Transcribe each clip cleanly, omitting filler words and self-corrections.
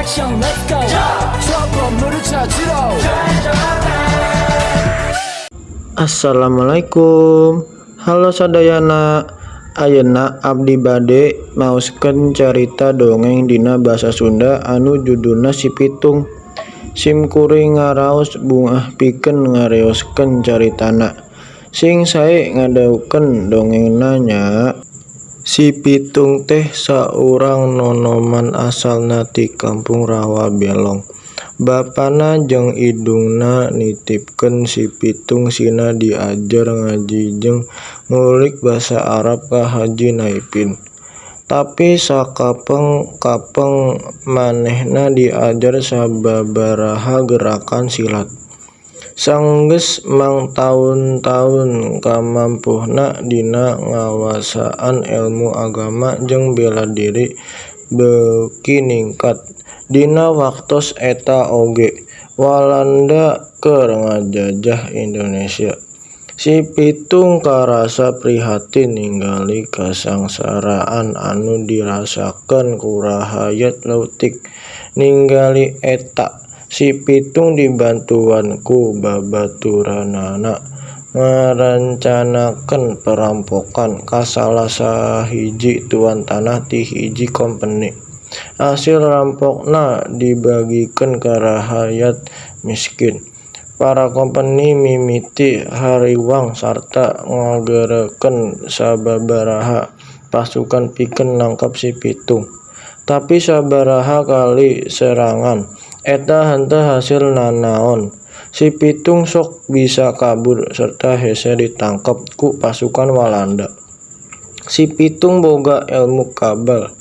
Action, let's go. 저 건물을 찾으러. Assalamualaikum. Halo sadayana. Ayeuna abdi bade maoskeun carita dongeng dina basa Sunda anu judulna Si Pitung. Sim kuring ngaraos bungah pikeun ngarioskeun caritana. Sing sae ngadangukeun dongengna nya. Si Pitung teh saurang nonoman asalna ti kampung Rawa Belong. Bapana jeung indungna nitipkeun si Pitung sina diajar ngaji jeung ngulik basa Arab ka Haji Naipin. Tapi sakapeng-kapeng manehna diajar sababaraha gerakan silat. Sanggeus mangtaun-taun kamampuhna dina ngawasaan elmu agama jeung bela diri beuki ningkat. Dina waktos eta oge, Walanda keur ngajajah Indonesia. Si Pitung karasa prihatin ningali kasangsaraan anu dirasakeun ku rahayat leutik. Ningali eta, si Pitung dibantuan ku babaturanna ngarancanakeun perampokan ka salah sahiji tuan tanah ti hiji kompeni. Hasil rampokna dibagikeun ka rahayat miskin. Para kompeni mimiti hariwang sarta ngagerekeun sababaraha pasukan pikeun nangkep si Pitung. Tapi sabaraha kali serangan eta henteu hasil nanaon. Si Pitung sok bisa kabur serta hese ditangkep ku pasukan Walanda. Si Pitung boga elmu kabal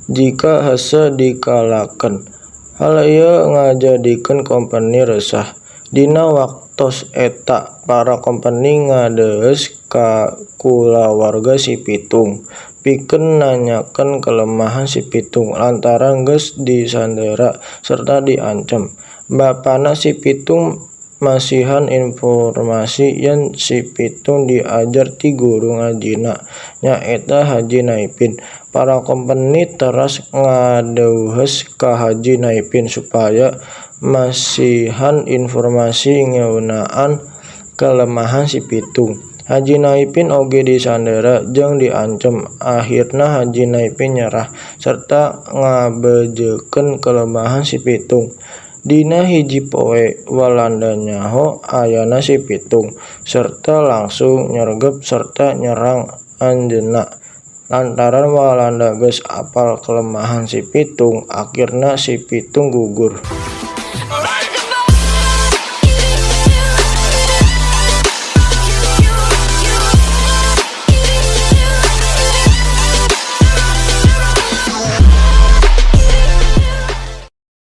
jiga hese dikalahkeun. Hal ieu ngajadikeun kompeni resah. Dina waktos eta para kompeni ngadeueus ka kulawarga si Pitung pikeun nanyakeun kelemahan si Pitung lantaran geus disandera serta diancem. Bapana si Pitung masihan informasi yen si Pitung diajar ti guru ngajina nyaeta Haji Naipin. Para kompeni teras ngadeuheus ka Haji Naipin supaya masihan informasi ngeunaan kelemahan si Pitung. Haji Naipin oge disandera jeung diancem. Ahirna Haji Naipin nyerah serta ngabejekeun kelemahan si Pitung. Dina hiji poe Walanda nyaho ayana si Pitung serta langsung nyergep serta nyerang anjeunna. Lantaran Walanda geus apal kelemahan si Pitung, akhirna si Pitung gugur.